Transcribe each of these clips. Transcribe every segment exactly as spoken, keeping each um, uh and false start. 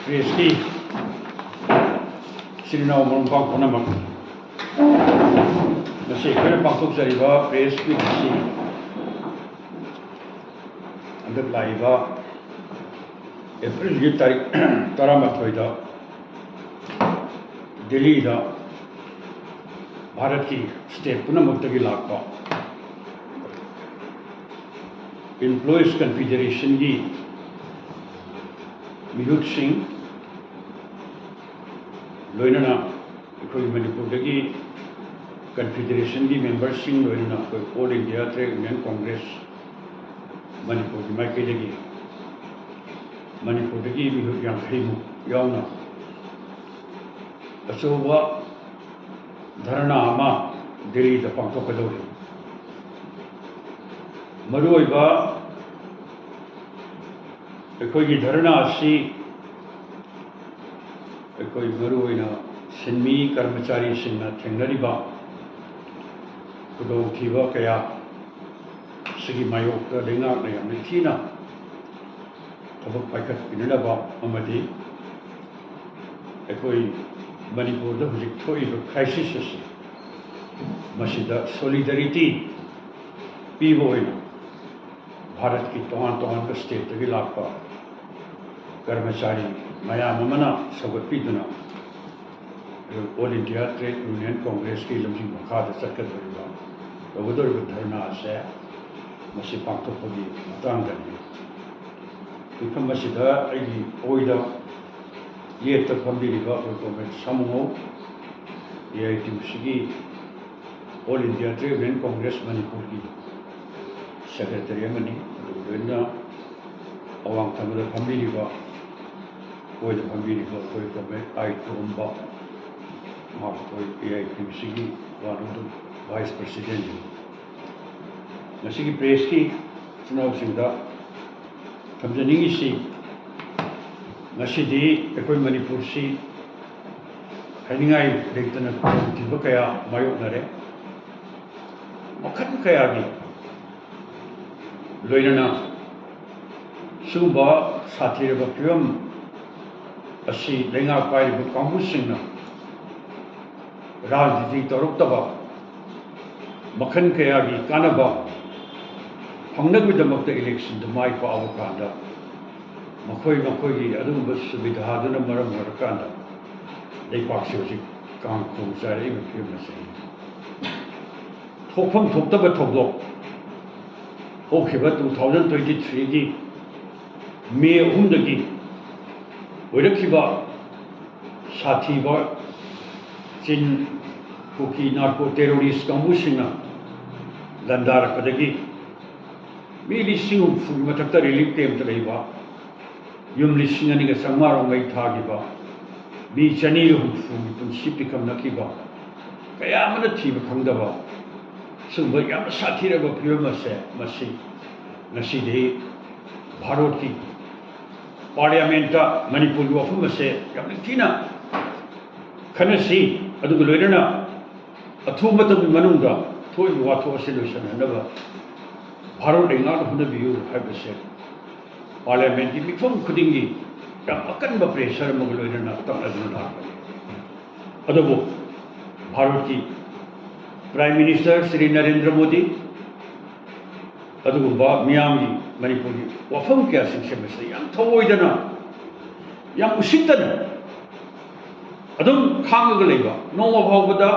ꯄ꯭ꯔꯦꯁꯀꯤ ꯏꯆꯤꯜ ꯏꯅꯥꯎ ꯃꯔꯨꯞ ꯃꯄꯥꯡ ꯄꯨꯝꯅꯃꯛ, ꯉꯁꯤ ꯑꯩꯈꯣꯏꯅ ꯄꯥꯡꯊꯣꯛꯆꯔꯤꯕ ꯄ꯭ꯔꯦꯁ ꯃꯤꯠ ꯑꯁꯤ ꯍꯟꯗꯛ ꯂꯥꯛꯏꯕ ꯑꯦꯄ꯭ꯔꯤꯜꯒꯤ ꯇꯥꯔꯤꯛ ꯇꯔꯥꯃꯥꯊꯣꯏꯗ ꯗꯤꯜꯂꯤꯗ ꯚꯥꯔꯠꯀꯤ ꯁ꯭ꯇꯦꯠ ꯄꯨꯝꯅꯃꯛꯇꯒꯤ ꯂꯥꯛꯄ ꯏꯝꯄ꯭ꯂꯣꯌꯤꯁ ꯀꯟꯐꯦꯗꯔꯦꯁꯟꯒꯤ ꯃꯤꯍꯨꯠꯁꯤꯡ, ꯂꯣꯏꯅꯅ ꯑꯩꯈꯣꯏ ꯃꯅꯤꯄꯨꯔꯗꯒꯤ ꯀꯟꯐꯦꯗꯔꯦꯁꯟꯒꯤ ꯃꯦꯝꯕꯔꯁꯤꯡ, ꯂꯣꯏꯅꯅ ꯑꯩꯈꯣꯏ all India trade union Congress ꯃꯅꯤꯄꯨꯔꯒꯤ ꯃꯥꯏꯀꯩꯗꯒꯤ, ꯃꯅꯤꯄꯨꯔꯗꯒꯤ ꯃꯤꯍꯨꯠ ꯌꯥꯡꯈꯩꯃꯨꯛ ꯌꯥꯎꯅ ꯑꯆꯧꯕ ꯙꯔꯅꯥ ꯑꯃ ꯗꯤꯜꯂꯤꯗ ꯄꯥꯡꯊꯣꯛꯀꯗꯧꯔꯤ꯫ ꯃꯔꯨꯑꯣꯏꯕ ꯑꯩꯈꯣꯏꯒꯤ ꯙꯔꯅꯥ ꯑꯁꯤ ꯑꯩꯈꯣꯏ ꯃꯔꯨꯑꯣꯏꯅ ꯁꯤꯟꯃꯤ ꯀꯔꯃꯆꯥꯔꯤꯁꯤꯡꯅ ꯊꯦꯡꯅꯔꯤꯕ ꯈꯨꯗꯣꯡꯊꯤꯕ ꯀꯌꯥ ꯑꯁꯤꯒꯤ ꯃꯥꯌꯣꯛꯇ ꯂꯩꯉꯥꯛꯅ ꯌꯥꯝꯅ ꯊꯤꯅ ꯊꯕꯛ ꯄꯥꯏꯈꯠꯄꯤꯅꯅꯕ ꯑꯃꯗꯤ ꯑꯩꯈꯣꯏ ꯃꯅꯤꯄꯨꯔꯗ ꯍꯧꯖꯤꯛ ꯊꯣꯛꯏꯕ ꯀ꯭ꯔꯥꯏꯁꯤꯁ ꯑꯁꯤ, ꯃꯁꯤꯗ ꯁꯣꯂꯤꯗꯔꯤꯇꯤ ꯄꯤꯕ ꯑꯣꯏꯅ ꯚꯥꯔꯠꯀꯤ ꯇꯣꯉꯥꯟ ꯇꯣꯉꯥꯟꯕ ꯁ꯭ꯇꯦꯠꯇꯒꯤ ꯂꯥꯛꯄ ꯀꯔꯃꯆꯥꯔꯤ ꯃꯌꯥꯝ ꯑꯃꯅ ꯁꯧꯒꯠꯄꯤꯗꯨꯅ ꯑꯣꯜ ꯏꯟꯗꯤꯌꯥ ꯇ꯭ꯔꯦꯗ ꯌꯨꯅꯤꯌꯟ ꯀꯣꯡꯒ꯭ꯔꯦꯁꯀꯤ ꯂꯝꯖꯤꯡ ꯃꯈꯥꯗ ꯆꯠꯀꯗꯧꯔꯤꯕ, ꯇꯧꯒꯗꯧꯔꯤꯕ ꯙꯔꯅꯥ ꯑꯁꯦ ꯃꯁꯤ ꯄꯥꯡꯊꯣꯛꯄꯒꯤ ꯃꯇꯥꯡꯗꯅꯤ꯫ ꯃꯤꯐꯝ ꯑꯁꯤꯗ ꯑꯩꯒꯤ ꯑꯣꯏꯗ ꯌꯦꯠꯇ ꯐꯝꯕꯤꯔꯤꯕ ꯑꯩꯈꯣꯏ comrade Samungou, A I T U ꯁꯤꯒꯤ all India trade union Congress ꯃꯅꯤꯄꯨꯔꯒꯤ ꯁꯦꯀ꯭ꯔꯦꯇꯔꯤ ꯑꯃꯅꯤ꯫ ꯑꯗꯨꯒ ꯂꯣꯏꯅꯅ ꯑꯋꯥꯡ ꯊꯪꯕꯗ ꯐꯝꯕꯤꯔꯤꯕ, ꯑꯣꯏꯗ ꯐꯝꯕꯤꯔꯤꯕ ꯑꯩꯈꯣꯏ ꯀꯣꯝꯔꯦꯗ ꯑꯥꯏ ꯇꯣꯝꯕ, ꯃꯍꯥꯛ ꯑꯩꯈꯣꯏ ꯑꯦ ꯑꯥꯏ ꯇꯤ ꯌꯨ ꯁꯤꯒꯤ ꯋꯥꯔꯜ ꯚꯥꯏꯁ ꯄ꯭ꯔꯁꯤꯗꯦꯟꯠꯅꯤ꯫ ꯉꯁꯤꯒꯤ ꯄ꯭ꯔꯦꯁꯀꯤ ꯏꯆꯤꯟ ꯏꯅꯥꯎꯁꯤꯡꯗ ꯊꯝꯖꯅꯤꯡꯉꯤꯁꯤ, ꯉꯁꯤꯗꯤ ꯑꯩꯈꯣꯏ ꯃꯅꯤꯄꯨꯔꯁꯤ ꯍꯥꯏꯅꯤꯡꯉꯥꯏ ꯂꯩꯇꯅ ꯈꯨꯗꯣꯡꯊꯤꯕ ꯀꯌꯥ ꯃꯥꯌꯣꯛꯅꯔꯦ꯫ ꯃꯈꯜ ꯀꯌꯥꯒꯤ ꯂꯣꯏꯅꯅ ꯁꯤꯒꯨꯝꯕ ꯁꯥꯊꯤꯔꯕ ꯐꯤꯕꯝ ꯑꯁꯤ ꯂꯩꯉꯥꯛ ꯄꯥꯏꯔꯤꯕ ꯀꯥꯡꯕꯨꯁꯤꯡꯅ ꯔꯥꯖꯅꯤꯇꯤ ꯇꯧꯔꯛꯇꯕ, ꯃꯈꯜ ꯀꯌꯥꯒꯤ ꯀꯥꯟꯅꯕ ꯐꯪꯅꯕꯒꯤꯗꯃꯛꯇ ꯏꯂꯦꯛꯁꯟꯗ ꯃꯥꯏ ꯄꯥꯛꯑꯕ ꯀꯥꯟꯗ ꯃꯈꯣꯏ ꯃꯈꯣꯏꯒꯤ ꯑꯗꯨꯒꯨꯝꯕ ꯁꯨꯕꯤꯙꯥꯗꯨꯅ ꯃꯔꯝ ꯑꯣꯏꯔꯀꯥꯟꯗ ꯂꯩꯕꯥꯛꯁꯤ ꯍꯧꯖꯤꯛ ꯀꯥꯡꯈꯣꯡ ꯆꯥꯏꯔꯛꯏꯕ ꯐꯤꯕꯝ ꯑꯁꯤ ꯊꯣꯛꯐꯝ ꯊꯣꯛꯇꯕ ꯊꯧꯗꯣꯛ ꯍꯧꯈꯤꯕ two thousand twenty threeꯒꯤ ꯃꯦ ꯑꯍꯨꯝꯗꯒꯤ ꯑꯣꯏꯔꯛꯈꯤꯕ ꯁꯥꯊꯤꯕ ꯆꯤꯟ ꯀꯨꯀꯤ narco terrorist ꯀꯥꯡꯕꯨꯁꯤꯡꯅ ꯂꯥꯟꯗꯥꯔꯛꯄꯗꯒꯤ ꯃꯤ ꯂꯤꯁꯤꯡ ꯍꯨꯝꯐꯨꯒꯤ ꯃꯊꯛꯇ relief campꯇ ꯂꯩꯕ, ꯌꯨꯝ ꯂꯤꯁꯤꯡ ꯑꯅꯤꯒ ꯆꯥꯝꯃꯉꯥ ꯔꯣꯝ ꯃꯩ ꯊꯥꯈꯤꯕ, ꯃꯤ ꯆꯅꯤꯒ ꯍꯨꯝꯐꯨꯒꯤ ꯄꯨꯟꯁꯤ ꯄꯤꯈꯝꯅꯈꯤꯕ ꯀꯌꯥ ꯑꯃꯅ ꯊꯤꯕ ꯈꯪꯗꯕ, ꯁꯤꯒꯨꯝꯕ ꯌꯥꯝꯅ ꯁꯥꯊꯤꯔꯕ ꯐꯤꯕꯝ ꯑꯁꯦ ꯃꯁꯤ ꯉꯁꯤꯗꯤ ꯚꯥꯔꯠꯀꯤ parliamentꯇ ꯃꯅꯤꯄꯨꯔꯒꯤ ꯋꯥꯐꯝ ꯑꯁꯦ ꯌꯥꯝ ꯅꯤꯡꯊꯤꯅ ꯈꯟꯅꯁꯤ꯫ ꯑꯗꯨꯒ ꯂꯣꯏꯅꯅ ꯑꯊꯨꯕ ꯃꯇꯝꯒꯤ ꯃꯅꯨꯡꯗ ꯊꯣꯛꯏꯕ ꯋꯥꯊꯣꯛ ꯑꯁꯤ ꯂꯣꯏꯁꯤꯟꯅꯅꯕ ꯚꯥꯔꯠ ꯂꯩꯉꯥꯛꯅ ꯍꯣꯠꯅꯕꯤꯌꯨ ꯍꯥꯏꯕꯁꯦ parliamentꯀꯤ ꯃꯤꯐꯝ ꯈꯨꯗꯤꯡꯒꯤ ꯌꯥꯝ ꯑꯀꯟꯕ pressure ꯑꯃꯒ ꯂꯣꯏꯅꯅ ꯇꯛꯅꯗꯨꯅ ꯂꯥꯛꯄꯅꯤ꯫ ꯑꯗꯨꯕꯨ ꯚꯥꯔꯠꯀꯤ Prime Minister ꯁ꯭ꯔꯤ ꯅꯔꯦꯟꯗ꯭ꯔ ꯃꯣꯗꯤ ꯑꯗꯨꯒꯨꯝꯕ ꯃꯤꯌꯥꯝꯒꯤ ꯃꯅꯤꯄꯨꯔꯒꯤ ꯋꯥꯐꯝ ꯀꯌꯥꯁꯤꯡꯁꯦ ꯃꯁꯤꯗ ꯌꯥꯝ ꯊꯑꯣꯏꯗꯅ, ꯌꯥꯝ ꯎꯁꯤꯠꯇꯅ ꯑꯗꯨꯝ ꯈꯥꯡꯉꯒ ꯂꯩꯕ, ꯅꯣꯡꯃ ꯐꯥꯎꯕꯗ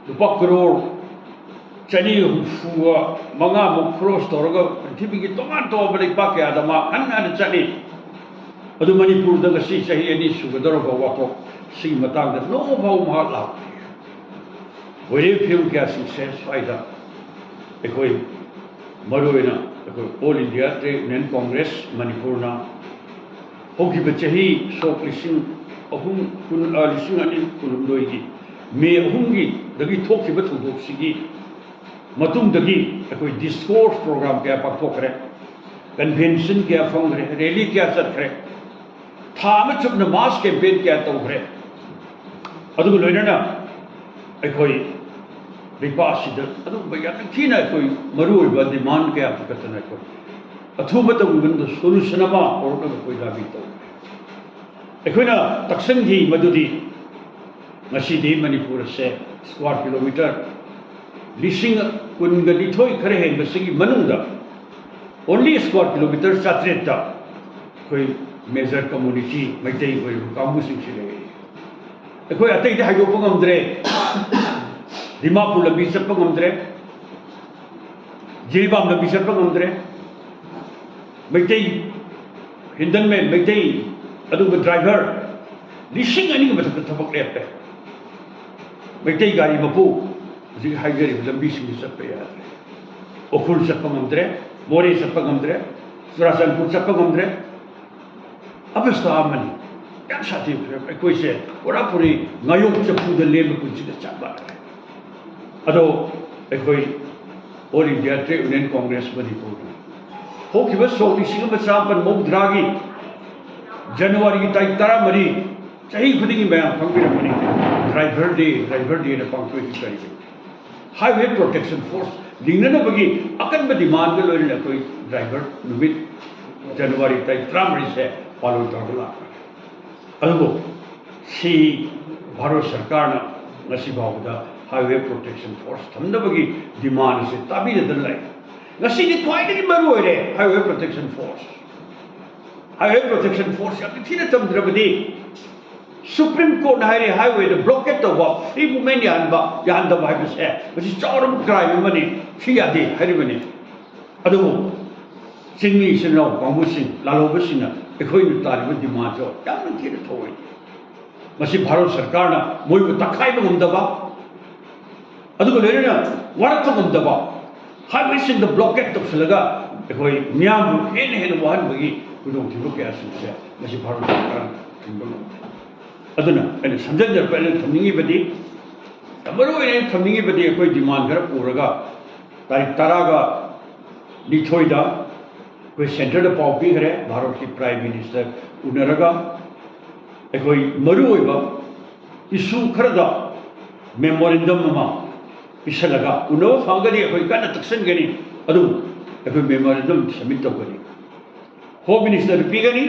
ꯂꯨꯄꯥ ꯀꯔꯣꯔ ꯆꯅꯤ ꯍꯨꯝꯐꯨꯒ ꯃꯉꯥꯃꯨꯛ ꯈꯣꯔꯣꯁ ꯇꯧꯔꯒ ꯄ꯭ꯔꯤꯊꯤꯕꯤꯒꯤ ꯇꯣꯉꯥꯟ ꯇꯣꯉꯥꯟꯕ ꯂꯩꯄꯥꯛ ꯀꯌꯥꯗ ꯃꯥ ꯍꯟꯅ ꯍꯟꯅ ꯆꯠꯂꯤ꯫ ꯑꯗꯨ ꯃꯅꯤꯄꯨꯔꯗ ꯉꯁꯤ ꯆꯍꯤ ꯑꯅꯤ ꯁꯨꯒꯗꯧꯔꯕ ꯋꯥꯊꯣꯛ ꯁꯤꯒꯤ ꯃꯇꯥꯡꯗ ꯅꯣꯡꯃ ꯐꯥꯎꯕ ꯃꯍꯥꯛ ꯂꯥꯛꯇꯦ꯫ ꯑꯣꯏꯔꯤꯕ ꯐꯤꯕꯝ ꯀꯌꯥꯁꯤꯡꯁꯦ ꯁ꯭ꯋꯥꯏꯗ ꯑꯩꯈꯣꯏ ꯃꯔꯨꯑꯣꯏꯅ ꯑꯩꯈꯣꯏ All India Trade Union Congress ꯃꯅꯤꯄꯨꯔꯅ ꯍꯧꯈꯤꯕ ꯆꯍꯤ ꯁꯣꯛ ꯂꯤꯁꯤꯡ ꯑꯍꯨꯝ ꯀꯨꯟ, ꯑ, ꯂꯤꯁꯤꯡ ꯑꯅꯤ ꯀꯨꯟꯍꯨꯝꯗꯣꯏꯒꯤ ꯃꯦ ꯑꯍꯨꯝꯒꯤꯗꯒꯤ ꯊꯣꯛꯈꯤꯕ ꯊꯧꯗꯣꯛꯁꯤꯒꯤ ꯃꯇꯨꯡꯗꯒꯤ ꯑꯩꯈꯣꯏ discourse program ꯀꯌꯥ ꯄꯥꯡꯊꯣꯛꯈ꯭ꯔꯦ, convention ꯀꯌꯥ ꯐꯝꯈ꯭ꯔꯦ, rally ꯀꯌꯥ ꯆꯠꯈ꯭ꯔꯦ, ꯊꯥ ꯑꯃ ꯆꯨꯞꯅ mass campaign ꯀꯌꯥ ꯇꯧꯈ꯭ꯔꯦ꯫ ꯑꯗꯨꯒ ꯂꯣꯏꯅꯅ ꯑꯩꯈꯣꯏ ꯂꯩꯄꯥꯛ ꯑꯁꯤꯗ ꯑꯗꯨꯒꯨꯝꯕ ꯌꯥꯝꯅ ꯊꯤꯅ ꯑꯩꯈꯣꯏ ꯃꯔꯨꯑꯣꯏꯕ demand ꯀꯌꯥ ꯄꯨꯈꯠꯇꯅ ꯑꯩꯈꯣꯏ ꯑꯊꯨꯕ ꯃꯇꯝꯒꯤ ꯃꯅꯨꯡꯗ solution ꯑꯃ ꯄꯨꯔꯛꯅꯕ ꯑꯩꯈꯣꯏ lobby ꯇꯧꯈ꯭ꯔꯦ꯫ ꯑꯩꯈꯣꯏꯅ ꯇꯛꯁꯟꯈꯤ ꯃꯗꯨꯗꯤ ꯉꯁꯤꯗꯤ ꯃꯅꯤꯄꯨꯔ ꯑꯁꯦ ꯁ꯭ꯀ꯭ꯋꯥꯔ ꯀꯤꯂꯣꯃꯤꯇꯔ ꯂꯤꯁꯤꯡ ꯀꯨꯟꯒ ꯅꯤꯊꯣꯏ ꯈꯔ ꯍꯦꯟꯕꯁꯤꯒꯤ ꯃꯅꯨꯡꯗ only ꯁ꯭ꯀ꯭ꯋꯥꯔ ꯀꯤꯂꯣꯃꯤꯇꯔ ꯆꯥꯇ꯭ꯔꯦꯠꯇ ꯑꯩꯈꯣꯏ ꯃꯦꯖꯔ ꯀꯝꯃꯨꯅꯤꯇꯤ ꯃꯩꯇꯩ ꯑꯣꯏꯔꯤꯕ ꯀꯥꯡꯕꯨꯁꯤꯡꯁꯤ ꯂꯩꯔꯤ꯫ ꯑꯩꯈꯣꯏ ꯑꯇꯩꯗꯤ ꯍꯥꯏꯗꯣꯛꯄ ꯉꯝꯗ꯭ꯔꯦ꯫ ꯗꯤꯃꯥꯄꯨꯔ ꯂꯝꯕꯤ ꯆꯠꯄ ꯉꯝꯗ꯭ꯔꯦ꯫ ꯖꯤꯔꯤꯕꯥꯝ ꯂꯝꯕꯤ ꯆꯠꯄ ꯉꯝꯗ꯭ꯔꯦ꯫ ꯃꯩꯇꯩ ꯍꯤꯟꯗꯟꯃꯦꯟ, ꯃꯩꯇꯩ ꯑꯗꯨꯒ ꯗ꯭ꯔꯥꯏꯚꯔ ꯂꯤꯁꯤꯡ ꯑꯅꯤꯒꯤ ꯃꯊꯛꯇ ꯊꯕꯛ ꯂꯦꯞꯄꯦ꯫ ꯃꯩꯇꯩ ꯒꯥꯔꯤ ꯃꯄꯨ ꯍꯧꯖꯤꯛ ꯍꯥꯏꯖꯔꯤꯕ ꯂꯝꯕꯤꯁꯤꯡꯗ ꯆꯠꯄ ꯌꯥꯗ꯭ꯔꯦ꯫ ꯎꯈ꯭ꯔꯨꯜ ꯆꯠꯄ ꯉꯝꯗ꯭ꯔꯦ, ꯃꯣꯔꯦ ꯆꯠꯄ ꯉꯝꯗ꯭ꯔꯦ, ꯆꯨꯔꯥꯆꯥꯟꯄꯨꯔ ꯆꯠꯄ ꯉꯝꯗ꯭ꯔꯦ꯫ ꯑꯕꯁꯊꯥ ꯑꯃꯅꯤ꯫ ꯌꯥꯝ ꯁꯥꯊꯤꯕ ꯐꯤꯕꯝ꯫ ꯑꯩꯈꯣꯏꯁꯦ ꯄꯨꯔꯥ ꯄꯨꯔꯤ ꯉꯥꯌꯣꯛ ꯆꯐꯨꯗ ꯂꯦꯟꯕ ꯄꯨꯟꯁꯤꯒ ꯆꯞ ꯃꯥꯟꯅꯔꯦ꯫ ꯑꯗꯣ ꯑꯩꯈꯣꯏ All India Trade Union Congress ꯃꯅꯤꯄꯨꯔꯅ ꯍꯧꯈꯤꯕ ꯁꯣꯛ ꯂꯤꯁꯤꯡ ꯑꯃ ꯆꯥꯃꯥꯄꯟ ꯃꯧꯗ꯭ꯔꯥꯒꯤ ꯖꯅꯋꯥꯔꯤꯒꯤ ꯇꯥꯔꯤꯛ ꯇꯔꯥꯃꯔꯤ, ꯆꯍꯤ ꯈꯨꯗꯤꯡꯒꯤ ꯃꯌꯥꯝ ꯈꯪꯕꯤꯔꯝꯒꯅꯤ, ꯗ꯭ꯔꯥꯏꯚꯔ ꯗꯦ, ꯗ꯭ꯔꯥꯏꯚꯔ ꯗꯦꯅ ꯄꯥꯡꯊꯣꯛꯏꯁꯤ ꯀꯔꯤꯒꯤꯅꯣ? ꯍꯥꯏꯋꯦ ꯄ꯭ꯔꯣꯇꯦꯛꯁꯟ ꯐꯣꯔꯁ ꯂꯤꯡꯅꯅꯕꯒꯤ ꯑꯀꯟꯕ ꯗꯤꯃꯥꯟꯒ ꯂꯣꯏꯅꯅ ꯑꯩꯈꯣꯏ ꯗ꯭ꯔꯥꯏꯚꯔ ꯅꯨꯃꯤꯠ ꯖꯅꯋꯥꯔꯤ ꯇꯥꯔꯤꯛ ꯇꯔꯥꯃꯔꯤꯁꯦ ꯄꯥꯂꯣꯟ ꯇꯧꯔꯒ ꯂꯥꯛꯄꯅꯤ꯫ ꯑꯗꯨꯕꯨ ꯁꯤ ꯚꯥꯔꯠ ꯁꯔꯀꯥꯔꯅ ꯉꯁꯤ ꯐꯥꯎꯕꯗ ꯍꯥꯏꯋꯦ ꯄ꯭ꯔꯣꯇꯦꯛꯁꯟ ꯐꯣꯔꯁ ꯊꯝꯅꯕꯒꯤ ꯗꯤꯃꯥꯟ ꯑꯁꯤ ꯇꯥꯕꯤꯗꯗꯅ ꯂꯩ꯫ ꯉꯁꯤꯗꯤ ꯈ꯭ꯋꯥꯏꯗꯒꯤ ꯃꯔꯨ ꯑꯣꯏꯔꯦ highway protection force. Highway protection force ꯌꯥꯝ ꯊꯤꯅ ꯊꯝꯗ꯭ꯔꯕꯗꯤ ꯁꯨꯄ꯭ꯔꯤꯝ ꯀꯣꯔꯠꯅ ꯍꯥꯏꯔꯤ ꯍꯥꯏꯋꯦꯗ ꯕ꯭ꯂꯣꯀꯦꯠ ꯇꯧꯕ, ꯐ꯭ꯔꯤ ꯃꯨꯚꯃꯦꯟ ꯌꯥꯍꯟꯕ, ꯌꯥꯍꯟꯗꯕ ꯍꯥꯏꯕꯁꯦ ꯃꯁꯤ ꯆꯥꯎꯔꯕ ꯀ꯭ꯔꯥꯏꯝ ꯑꯃꯅꯤ, ꯁꯤ ꯌꯥꯗꯦ ꯍꯥꯏꯔꯤꯕꯅꯤ꯫ ꯑꯗꯨꯕꯨ ꯆꯤꯡꯃꯤ ꯏꯆꯤꯟ ꯏꯅꯥꯎ ꯀꯥꯡꯕꯨꯁꯤꯡ, ꯂꯥꯜꯍꯧꯕꯁꯤꯡꯅ ꯑꯩꯈꯣꯏꯅ ꯇꯥꯔꯤꯕ ꯗꯤꯃꯥꯟꯁꯨ ꯌꯥꯝꯅ ꯊꯤꯅ ꯊꯧꯑꯣꯏꯗꯦ꯫ ꯃꯁꯤ ꯚꯥꯔꯠ ꯁꯔꯀꯥꯔꯅ ꯃꯣꯏꯕꯨ ꯇꯛꯈꯥꯏꯕ ꯉꯝꯗꯕ, ꯑꯗꯨꯒ ꯂꯣꯏꯅꯅ ꯋꯥꯔꯛꯄ ꯉꯝꯗꯕ, ꯍꯥꯏꯋꯦꯁꯤꯡꯗ ꯕ꯭ꯂꯣꯀꯦꯠ ꯇꯧꯁꯤꯜꯂꯒ ꯑꯩꯈꯣꯏ ꯃꯤꯌꯥꯝꯕꯨ ꯍꯦꯟꯅ ꯍꯦꯟꯅ ꯋꯥꯍꯟꯕꯒꯤ ꯈꯨꯗꯣꯡꯊꯤꯕ ꯀꯌꯥꯁꯤꯡꯁꯦ ꯉꯁꯤ ꯚꯥꯔꯠ ꯁꯔꯀꯥꯔꯅ ꯊꯤꯡꯕ ꯉꯝꯗꯦ꯫ ꯑꯗꯨꯅ ꯑꯩꯅ ꯁꯝꯖꯤꯟꯖꯔꯛꯄ, ꯑꯩꯅ ꯊꯝꯅꯤꯡꯉꯤꯕꯗꯤ, ꯌꯥꯝ ꯃꯔꯨ ꯑꯣꯏꯅ ꯑꯩꯅ ꯊꯝꯅꯤꯡꯉꯤꯕꯗꯤ, ꯑꯩꯈꯣꯏ ꯗꯤꯃꯥꯟ ꯈꯔ ꯄꯨꯔꯒ ꯇꯥꯔꯤꯛ ꯇꯔꯥꯒ ꯅꯤꯊꯣꯏꯗ ꯑꯩꯈꯣꯏ ꯁꯦꯟꯇꯔꯗ ꯄꯥꯎ ꯄꯤꯈ꯭ꯔꯦ, ꯚꯥꯔꯠꯀꯤ ꯄ꯭ꯔꯥꯏꯝ ꯃꯤꯅꯤꯁꯇꯔ ꯎꯅꯔꯒ ꯑꯩꯈꯣꯏ ꯃꯔꯨꯑꯣꯏꯕ ꯏꯁꯨ ꯈꯔꯗ ꯃꯦꯃꯣꯔꯦꯟꯗꯝ ꯑꯃ ꯄꯤꯁꯜꯂꯒ ꯎꯅꯕ ꯐꯪꯉꯒꯗꯤ ꯑꯩꯈꯣꯏ ꯀꯟꯅ ꯇꯛꯁꯟꯒꯅꯤ꯫ ꯑꯗꯨꯕꯨ ꯑꯩꯈꯣꯏ ꯃꯦꯃꯣꯔꯦꯟꯗꯝ ꯁꯕꯃꯤꯠ ꯇꯧꯒꯅꯤ, ꯍꯣꯝ ꯃꯤꯅꯤꯁꯇꯔꯗ ꯄꯤꯒꯅꯤ,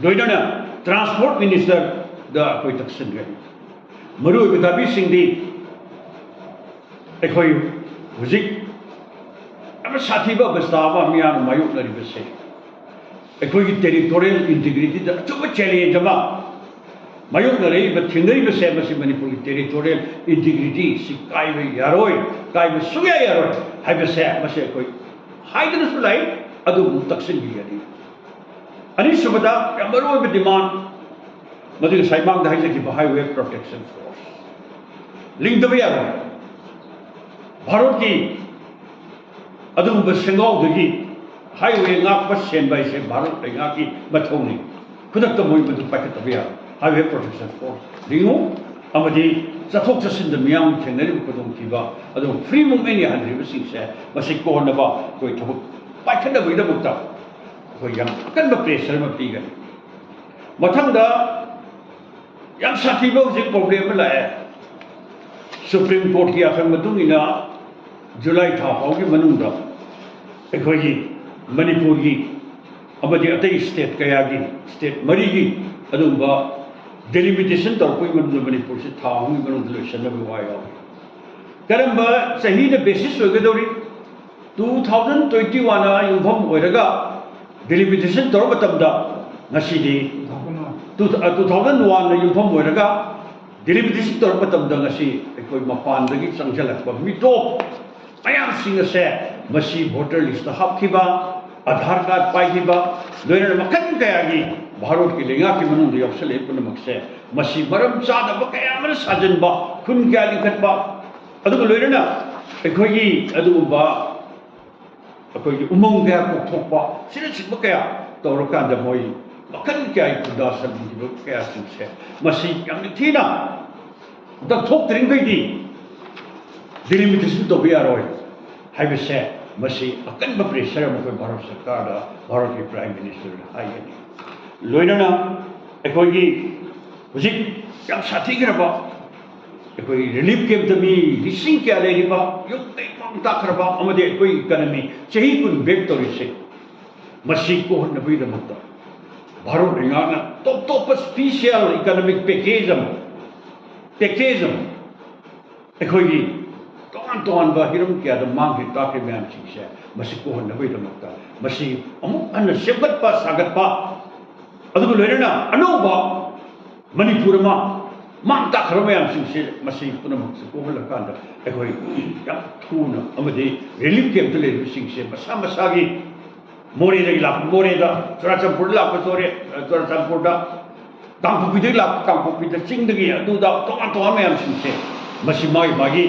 ꯂꯣꯏꯅꯅ ꯇ꯭ꯔꯥꯟꯁꯄꯣꯔꯠ ꯃꯤꯅꯤꯁꯇꯔꯗ ꯑꯩꯈꯣꯏ ꯇꯛꯁꯤꯟꯈ꯭ꯔꯦ꯫ ꯃꯔꯨꯑꯣꯏꯕ ꯗꯥꯕꯤꯁꯤꯡꯗꯤ ꯑꯩꯈꯣꯏ ꯍꯧꯖꯤꯛ ꯌꯥꯝꯅ ꯁꯥꯊꯤꯕ ꯑꯕꯁꯊꯥ ꯑꯃ ꯃꯤꯌꯥꯝꯅ ꯃꯥꯌꯣꯛꯅꯔꯤꯕꯁꯦ, ꯑꯩꯈꯣꯏꯒꯤ ꯇꯦꯔꯤꯇꯣꯔꯤꯌꯦꯜ ꯏꯟꯇꯤꯒ꯭ꯔꯤꯇꯤꯗ ꯑꯆꯧꯕ ꯆꯦꯂꯦꯟꯖ ꯑꯃ ꯃꯥꯌꯣꯛꯅꯔꯛꯏꯕ, ꯊꯦꯡꯅꯔꯤꯕꯁꯦ, ꯃꯁꯤ ꯃꯅꯤꯄꯨꯔꯒꯤ ꯇꯦꯔꯤꯇꯣꯔꯤꯌꯦꯜ ꯏꯟꯇꯤꯒ꯭ꯔꯤꯇꯤ ꯁꯤ ꯀꯥꯏꯕ ꯌꯥꯔꯣꯏ, ꯀꯥꯏꯕ ꯁꯨꯡꯌꯥ ꯌꯥꯔꯣꯏ ꯍꯥꯏꯕꯁꯦ, ꯃꯁꯤ ꯑꯩꯈꯣꯏ ꯍꯥꯏꯗꯅꯁꯨ ꯂꯥꯛꯏ, ꯑꯗꯨꯕꯨ ꯇꯛꯁꯤꯟꯕꯤꯒꯅꯤ꯫ ꯑꯅꯤꯁꯨꯕꯗ ꯌꯥꯝ ꯃꯔꯨꯑꯣꯏꯕ ꯗꯤꯃꯥꯟ, ꯃꯗꯨ ꯉꯁꯥꯏ ꯃꯥꯡꯗ ꯍꯥꯏꯖꯈꯤꯕ ꯍꯥꯏꯋꯦ ꯄ꯭ꯔꯣꯇꯦꯛꯁꯟ ꯐꯣꯔꯁ ꯂꯤꯡꯗꯕ ꯌꯥꯔꯣꯏ꯫ ꯚꯥꯔꯠꯀꯤ ꯑꯗꯨꯒꯨꯝꯕ ꯁꯦꯡꯒꯥꯎꯗꯒꯤ ꯍꯥꯏꯋꯦ ꯉꯥꯛꯄ ꯁꯦꯟꯕ ꯍꯥꯏꯁꯦ ꯚꯥꯔꯠ ꯂꯩꯉꯥꯛꯀꯤ ꯃꯊꯧꯅꯤ꯫ ꯈꯨꯗꯛꯇ ꯃꯣꯏ ꯃꯗꯨ ꯄꯥꯏꯈꯠꯇꯕ ꯌꯥꯔꯣꯏ꯫ ꯍꯥꯏꯋꯦ ꯄ꯭ꯔꯣꯇꯦꯛꯁꯟ ꯐꯣꯔꯁ ꯂꯤꯡꯉꯨ, ꯑꯃꯗꯤ ꯆꯠꯊꯣꯛ ꯆꯠꯁꯤꯟꯗ ꯃꯤꯌꯥꯝꯒꯤ ꯊꯦꯡꯅꯔꯤꯕ ꯈꯨꯗꯣꯡꯊꯤꯕ, ꯑꯗꯨꯒ ꯐ꯭ꯔꯤ ꯃꯨꯚꯃꯦꯟ ꯌꯥꯍꯟꯗ꯭ꯔꯤꯕꯁꯤꯡꯁꯦ, ꯃꯁꯤ ꯀꯣꯍꯟꯅꯕ ꯑꯩꯈꯣꯏ ꯊꯕꯛ ꯄꯥꯏꯈꯠꯅꯕꯒꯤꯗꯃꯛꯇ ꯑꯩꯈꯣꯏ ꯌꯥꯝ ꯑꯀꯟꯕ ꯄ꯭ꯔꯦꯁꯔ ꯑꯃ ꯄꯤꯒꯅꯤ꯫ ꯃꯊꯪꯗ ꯌꯥꯝ ꯁꯥꯊꯤꯕ ꯍꯧꯖꯤꯛ ꯄ꯭ꯔꯣꯕ꯭ꯂꯦꯝ ꯑꯃ ꯂꯥꯛꯑꯦ꯫ ꯁꯨꯄ꯭ꯔꯤꯝ ꯀꯣꯔꯠꯀꯤ ꯌꯥꯊꯪ ꯃꯇꯨꯡ ꯏꯟꯅ ꯖꯨꯂꯥꯏ ꯊꯥ ꯐꯥꯎꯒꯤ ꯃꯅꯨꯡꯗ ꯑꯩꯈꯣꯏꯒꯤ ꯃꯅꯤꯄꯨꯔꯒꯤ ꯑꯃꯗꯤ ꯑꯇꯩ ꯁ꯭ꯇꯦꯠ ꯀꯌꯥꯒꯤ, ꯁ꯭ꯇꯦꯠ ꯃꯔꯤꯒꯤ ꯑꯗꯨꯒꯨꯝꯕ ꯗꯤꯂꯤꯃꯤꯇꯦꯁꯟ ꯇꯧꯔꯛꯄꯒꯤ ꯃꯅꯨꯡꯗ ꯃꯅꯤꯄꯨꯔꯁꯤ ꯊꯥ ꯑꯍꯨꯝꯒꯤ ꯃꯅꯨꯡꯗ ꯂꯣꯏꯁꯤꯟꯅꯕ ꯋꯥ ꯌꯥꯎꯏ꯫ ꯀꯔꯝꯕ ꯆꯍꯤꯅ basis ꯑꯣꯏꯒꯗꯧꯔꯤ? Two thousand twenty one ꯌꯨꯝꯐꯝ ꯑꯣꯏꯔꯒ ꯗꯤꯂꯤꯃꯤꯇꯦꯁꯟ ꯇꯧꯔꯛꯄ ꯃꯇꯝꯗ ꯉꯁꯤꯗꯤ two thousand one ꯅ ꯌꯨꯝꯐꯝ ꯑꯣꯏꯔꯒ ꯗꯤꯂꯤꯃꯤꯇꯦꯁꯟ ꯇꯧꯔꯛꯄ ꯃꯇꯝꯗ ꯉꯁꯤ ꯑꯩꯈꯣꯏ ꯃꯄꯥꯟꯗꯒꯤ ꯆꯪꯁꯤꯜꯂꯛꯄ ꯃꯤꯇꯣꯞ ꯃꯌꯥꯝꯁꯤꯡ ꯑꯁꯦ ꯃꯁꯤ ꯚꯣꯇꯔ ꯂꯤꯁꯇ ꯍꯥꯞꯈꯤꯕ, ꯑꯙꯥꯔ ꯀꯥꯔꯗ ꯄꯥꯏꯈꯤꯕ, ꯂꯣꯏꯅꯅ ꯃꯈꯜ ꯀꯌꯥꯒꯤ ꯚꯥꯔꯠꯀꯤ ꯂꯩꯉꯥꯛꯀꯤ ꯃꯅꯨꯡꯗ ꯌꯥꯎꯁꯜꯂꯛꯏ ꯄꯨꯝꯅꯃꯛꯁꯦ, ꯃꯁꯤ ꯃꯔꯝ ꯆꯥꯗꯕ ꯀꯌꯥ ꯑꯃꯅ ꯁꯥꯖꯤꯟꯕ, ꯈꯨꯟ ꯀꯌꯥ ꯂꯤꯡꯈꯠꯄ, ꯑꯗꯨꯒ ꯂꯣꯏꯅꯅ ꯑꯩꯈꯣꯏꯒꯤ ꯑꯗꯨꯒꯨꯝꯕ ꯑꯩꯈꯣꯏꯒꯤ ꯎꯃꯪ ꯀꯌꯥ ꯀꯣꯛꯊꯣꯛꯄ, ꯑꯁꯤꯅꯆꯤꯡꯕ ꯀꯌꯥ ꯇꯧꯔꯀꯥꯟꯗ ꯃꯣꯏ ꯃꯈꯜ ꯀꯌꯥꯒꯤ ꯈꯨꯟꯗꯥ ꯁꯟꯗꯣꯛꯈꯤꯕ ꯀꯌꯥꯁꯤꯡꯁꯦ, ꯃꯁꯤ ꯌꯥꯝꯅ ꯊꯤꯅ ꯀꯛꯊꯣꯛꯇ꯭ꯔꯤꯉꯩꯗꯤ ꯗꯤꯂꯤꯃꯤꯇꯦꯁꯟ ꯇꯧꯕ ꯌꯥꯔꯣꯏ ꯍꯥꯏꯕꯁꯦ, ꯃꯁꯤ ꯑꯀꯟꯕ ꯄ꯭ꯔꯦꯁꯔ ꯑꯃ ꯑꯩꯈꯣꯏ ꯚꯥꯔꯠ ꯁꯔꯀꯥꯔꯗ, ꯚꯥꯔꯠꯀꯤ ꯄ꯭ꯔꯥꯏꯝ ꯃꯤꯅꯤꯁꯇꯔꯗ ꯍꯥꯏꯒꯅꯤ꯫ ꯂꯣꯏꯅꯅ ꯑꯩꯈꯣꯏꯒꯤ ꯍꯧꯖꯤꯛ ꯌꯥꯝ ꯁꯥꯊꯤꯈ꯭ꯔꯕ ꯑꯩꯈꯣꯏ ꯔꯤꯂꯤꯐ ꯀꯦꯝꯞꯇ ꯃꯤ ꯂꯤꯁꯤꯡ ꯀꯌꯥ ꯂꯩꯔꯤꯕ, ꯌꯨꯝ ꯀꯩ ꯃꯥꯡ ꯇꯥꯛꯈ꯭ꯔꯕ, ꯑꯃꯗꯤ ꯑꯩꯈꯣꯏ ꯏꯀꯅꯃꯤ ꯆꯍꯤ ꯀꯨꯟ ꯕꯦꯛ ꯇꯧꯔꯤꯁꯦ, ꯃꯁꯤ ꯀꯣꯛꯍꯟꯅꯕꯒꯤꯗꯃꯛꯇ ꯚꯥꯔꯠ ꯂꯩꯉꯥꯛꯅ ꯇꯣꯞ ꯇꯣꯞꯄ special economic package ꯑꯃ, package ꯑꯃ, ꯑꯩꯈꯣꯏꯒꯤ ꯇꯣꯉꯥꯟ ꯇꯣꯉꯥꯟꯕ ꯍꯤꯔꯝ ꯀꯌꯥꯗ ꯃꯥꯡꯈ꯭ꯔꯤ ꯇꯥꯛꯈ꯭ꯔꯤ ꯃꯌꯥꯝꯁꯤꯡꯁꯦ ꯃꯁꯤ ꯀꯣꯛꯍꯟꯅꯕꯒꯤꯗꯃꯛꯇ ꯃꯁꯤ ꯑꯃꯨꯛ ꯍꯟꯅ ꯁꯦꯝꯒꯠꯄ ꯁꯥꯒꯠꯄ, ꯑꯗꯨꯒ ꯂꯣꯏꯅꯅ ꯑꯅꯧꯕ ꯃꯅꯤꯄꯨꯔ ꯑꯃ, ꯃꯥꯡ ꯇꯥꯛꯈ꯭ꯔꯕ ꯃꯌꯥꯝꯁꯤꯡꯁꯦ ꯃꯁꯤ ꯄꯨꯝꯅꯃꯛꯁꯦ ꯀꯣꯛꯍꯜꯂꯀꯥꯟꯗ ꯑꯩꯈꯣꯏ ꯌꯥꯝ ꯊꯨꯅ ꯑꯃꯗꯤ relief camp ꯇ ꯂꯩꯔꯤꯕꯁꯤꯡꯁꯦ ꯃꯁꯥ ꯃꯁꯥꯒꯤ ꯃꯣꯔꯦꯗꯒꯤ ꯂꯥꯛꯄ ꯃꯣꯔꯦꯗ, ꯆꯨꯔꯥꯆꯥꯟꯄꯨꯔꯗ ꯂꯥꯛꯄ ꯆꯨꯔꯦ-, ꯆꯨꯔꯥꯆꯥꯟꯄꯨꯔꯗ, ꯀꯥꯡꯄꯣꯛꯄꯤꯗꯒꯤ ꯂꯥꯛꯄ ꯀꯥꯡꯄꯣꯛꯄꯤꯗ, ꯆꯤꯡꯗꯒꯤ ꯑꯗꯨꯗ ꯇꯣꯉꯥꯟ ꯇꯣꯉꯥꯟꯕ ꯃꯌꯥꯝꯁꯤꯡꯁꯦ ꯃꯁꯤ ꯃꯥꯒꯤ ꯃꯥꯒꯤ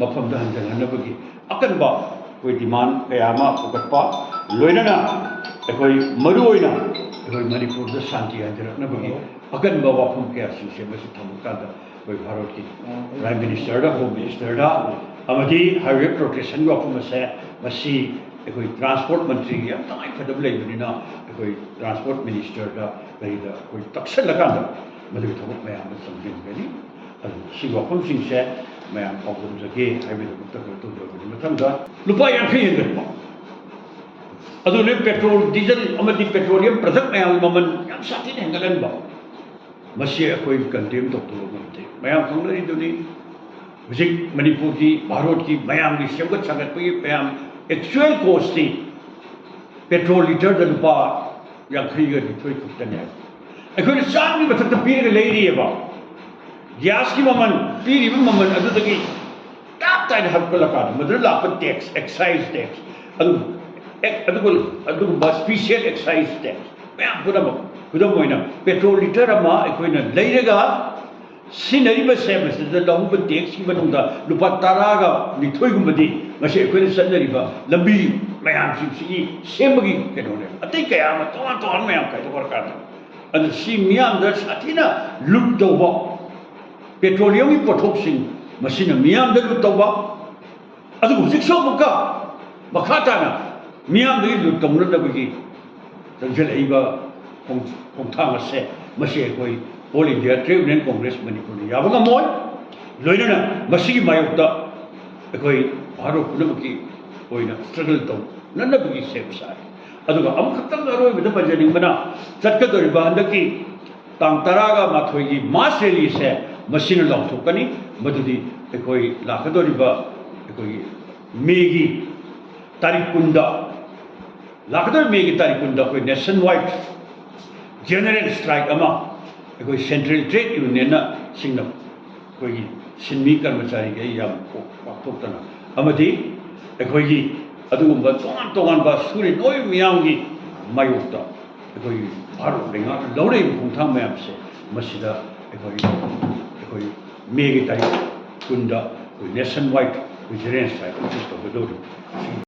ꯃꯐꯝꯗ ꯍꯟꯖꯤꯟꯍꯟꯅꯕꯒꯤ ꯑꯀꯟꯕ ꯑꯩꯈꯣꯏ demand ꯀꯌꯥ ꯑꯃ ꯄꯨꯈꯠꯄ, ꯂꯣꯏꯅꯅ ꯑꯩꯈꯣꯏ ꯃꯔꯨꯑꯣꯏꯅ ꯑꯩꯈꯣꯏ ꯃꯅꯤꯄꯨꯔꯗ ꯁꯥꯟꯇꯤ ꯍꯟꯖꯤꯜꯂꯛꯅꯕꯒꯤ ꯑꯀꯟꯕ ꯋꯥꯐꯝ ꯀꯌꯥꯁꯤꯡꯁꯦ ꯃꯁꯤ ꯊꯝꯃꯀꯥꯟꯗ ꯑꯩꯈꯣꯏ ꯚꯥꯔꯠꯀꯤ Prime Minister ꯗ, Home Minister ꯗ ꯑꯃꯗꯤ highway protection ꯒꯤ ꯋꯥꯐꯝ ꯑꯁꯦ ꯃꯁꯤ ꯑꯩꯈꯣꯏ transport ꯃꯟꯇ꯭ꯔꯤꯒꯤ ꯌꯥꯝ ꯇꯉꯥꯏꯐꯗꯕ ꯂꯩꯕꯅꯤꯅ ꯑꯩꯈꯣꯏ transport minister ꯗ ꯀꯔꯤꯗ ꯑꯩꯈꯣꯏ ꯇꯛꯁꯜꯂꯀꯥꯟꯗ ꯃꯗꯨꯒꯤ ꯊꯕꯛ ꯃꯌꯥꯝ ꯑꯃ ꯆꯪꯁꯤꯟꯒꯅꯤ꯫ ꯑꯗꯨ ꯁꯤꯒꯤ ꯋꯥꯐꯝꯁꯤꯡꯁꯦ ꯃꯌꯥꯝ ꯄꯥꯎꯗꯝꯖꯒꯦ ꯍꯥꯏꯕꯒꯤꯗꯃꯛꯇ ꯀꯩꯅꯣ ꯇꯧꯖꯕꯅꯤ꯫ ꯃꯊꯪꯗ ꯂꯨꯄꯥ ꯌꯥꯡꯈꯩ ꯍꯦꯟꯒꯠꯄ, ꯑꯗꯨꯅ petrol, diesel ꯑꯃꯗꯤ petroleum product ꯃꯌꯥꯝꯒꯤ ꯃꯃꯜ ꯌꯥꯝ ꯁꯥꯊꯤꯅ ꯍꯦꯟꯒꯠꯍꯟꯕ, ꯃꯁꯤ ꯑꯩꯈꯣꯏ condemn ꯇꯧꯗꯕ ꯉꯝꯗꯦ꯫ ꯃꯌꯥꯝ ꯈꯪꯅꯔꯤꯗꯨꯅꯤ, ꯍꯧꯖꯤꯛ ꯃꯅꯤꯄꯨꯔꯒꯤ, ꯚꯥꯔꯠꯀꯤ ꯃꯌꯥꯝꯒꯤ ꯁꯦꯝꯒꯠ ꯁꯥꯒꯠꯄꯒꯤ ꯃꯌꯥꯝ actual cost T petrol litre ꯗ ꯂꯨꯄꯥ ꯌꯥꯡꯈꯩꯒ ꯅꯤꯊꯣꯏ ꯈꯛꯇꯅꯦ꯫ ꯑꯩꯈꯣꯏꯅ ꯆꯥꯝꯃꯒꯤ ꯃꯊꯛꯇ ꯄꯤꯔꯒ ꯂꯩꯔꯤꯑꯕ꯫ Gas ꯀꯤ ꯃꯃꯜ, ꯄꯤꯔꯤꯕ ꯃꯃꯜ ꯑꯗꯨꯗꯒꯤ ꯇꯥꯞ ꯇꯥꯏꯅ ꯍꯥꯞꯀꯠꯂꯀꯥꯟꯗ ꯃꯗꯨꯗ ꯂꯥꯛꯄ tax, excise tax, ꯑꯗꯨ, ꯑꯦ-, ꯑꯗꯨꯒ, ꯑꯗꯨꯒꯨꯝꯕ special excise tax ꯃꯌꯥꯝ ꯄꯨꯝꯅꯃꯛ, ꯈꯨꯗꯝ ꯑꯣꯏꯅ petrol litre ꯑꯃ ꯑꯩꯈꯣꯏꯅ ꯂꯩꯔꯒ ꯁꯤꯖꯤꯟꯅꯔꯤꯕꯁꯦ, ꯃꯁꯤꯗ ꯂꯧꯍꯧꯕ tax ꯀꯤ ꯃꯅꯨꯡꯗ ꯂꯨꯄꯥ ꯇꯔꯥꯒ ꯅꯤꯊꯣꯏꯒꯨꯝꯕꯗꯤ ꯉꯁꯤ ꯑꯩꯈꯣꯏꯅ ꯆꯠꯅꯔꯤꯕ ꯂꯝꯕꯤ ꯃꯌꯥꯝꯁꯤꯡꯁꯤꯒꯤ ꯁꯦꯝꯕꯒꯤ ꯀꯩꯅꯣꯅꯦꯕ꯫ ꯑꯇꯩ ꯀꯌꯥ ꯑꯃ ꯇꯣꯉꯥꯟ ꯇꯣꯉꯥꯟꯕ ꯃꯌꯥꯝ ꯈꯥꯏꯗꯣꯛꯈ꯭ꯔꯀꯥꯟꯗ, ꯑꯗꯨ ꯁꯤ ꯃꯤꯌꯥꯝꯗ ꯁꯥꯊꯤꯅ ꯂꯨꯠ ꯇꯧꯕ, petroleum ꯒꯤ ꯄꯣꯠꯊꯣꯛꯁꯤꯡ ꯃꯁꯤꯅ ꯃꯤꯌꯥꯝꯗ ꯂꯨꯠ ꯇꯧꯕ, ꯑꯗꯨꯒ ꯍꯧꯖꯤꯛꯁꯨ ꯑꯃꯨꯛꯀ ꯃꯈꯥ ꯇꯥꯅ ꯃꯤꯌꯥꯝꯗꯒꯤ ꯂꯨꯠ ꯇꯧꯅꯅꯕꯒꯤ ꯆꯪꯁꯤꯜꯂꯛꯏꯕ ꯈꯣꯡ-, ꯈꯣꯡꯊꯥꯡ ꯑꯁꯦ, ꯃꯁꯤ ꯑꯩꯈꯣꯏ All India Trade Union Congress ꯃꯅꯤꯄꯨꯔꯅ ꯌꯥꯕ ꯉꯝꯃꯣꯏ꯫ ꯂꯣꯏꯅꯅ ꯃꯁꯤꯒꯤ ꯃꯥꯌꯣꯛꯇ ꯑꯩꯈꯣꯏ ꯚꯥꯔꯠ ꯄꯨꯝꯅꯃꯛꯀꯤ ꯑꯣꯏꯅ struggle ꯇꯧꯅꯅꯕꯒꯤ ꯁꯦꯝ ꯁꯥꯔꯤ꯫ ꯑꯗꯨꯒ ꯑꯃꯈꯛꯇꯪ ꯑꯔꯣꯏꯕꯗ ꯄꯟꯖꯅꯤꯡꯕꯅ, ꯆꯠꯀꯗꯧꯔꯤꯕ ꯍꯟꯗꯛꯀꯤ ꯇꯥꯡ ꯇꯔꯥꯒ ꯃꯥꯊꯣꯏꯒꯤ mass rally ꯁꯦ ꯃꯁꯤꯅ ꯂꯥꯎꯊꯣꯛꯀꯅꯤ꯫ ꯃꯗꯨꯗꯤ ꯑꯩꯈꯣꯏ ꯂꯥꯛꯀꯗꯧꯔꯤꯕ ꯑꯩꯈꯣꯏꯒꯤ ꯃꯦꯒꯤ ꯇꯥꯔꯤꯛ ꯀꯨꯟꯗ, ꯂꯥꯛꯀꯗꯧꯔꯤꯕ ꯃꯦꯒꯤ ꯇꯥꯔꯤꯛ ꯀꯨꯟꯗ ꯑꯩꯈꯣꯏ nation wide general strike ꯑꯃ ꯑꯩꯈꯣꯏ central trade union ꯅ ꯁꯤꯡꯅ ꯑꯩꯈꯣꯏꯒꯤ ꯁꯤꯟꯃꯤ ꯀꯔꯃꯆꯥꯔꯤꯒꯤ ꯑꯩ ꯌꯥꯝ ꯄꯥꯛꯊꯣꯛꯇꯅ ꯑꯃꯗꯤ ꯑꯩꯈꯣꯏꯒꯤ ꯑꯗꯨꯒꯨꯝꯕ ꯇꯣꯉꯥꯟ ꯇꯣꯉꯥꯟꯕ ꯁꯨꯔꯤ ꯅꯣꯏ ꯃꯤꯌꯥꯝꯒꯤ ꯃꯥꯌꯣꯛꯇ ꯑꯩꯈꯣꯏꯒꯤ ꯚꯥꯔꯠ ꯂꯩꯉꯥꯛꯅ ꯂꯧꯔꯛꯏꯕ ꯈꯣꯡꯊꯥꯡ ꯃꯌꯥꯝꯁꯦ ꯃꯁꯤꯗ ꯑꯩꯈꯣꯏ ꯑꯩꯈꯣꯏ ꯃꯦꯒꯤ ꯇꯥꯔꯤꯛ ꯀꯨꯟꯗ ꯑꯩꯈꯣꯏ nation wide vigilance strike ꯑꯃꯁꯨ ꯇꯧꯒꯗꯧꯔꯤ꯫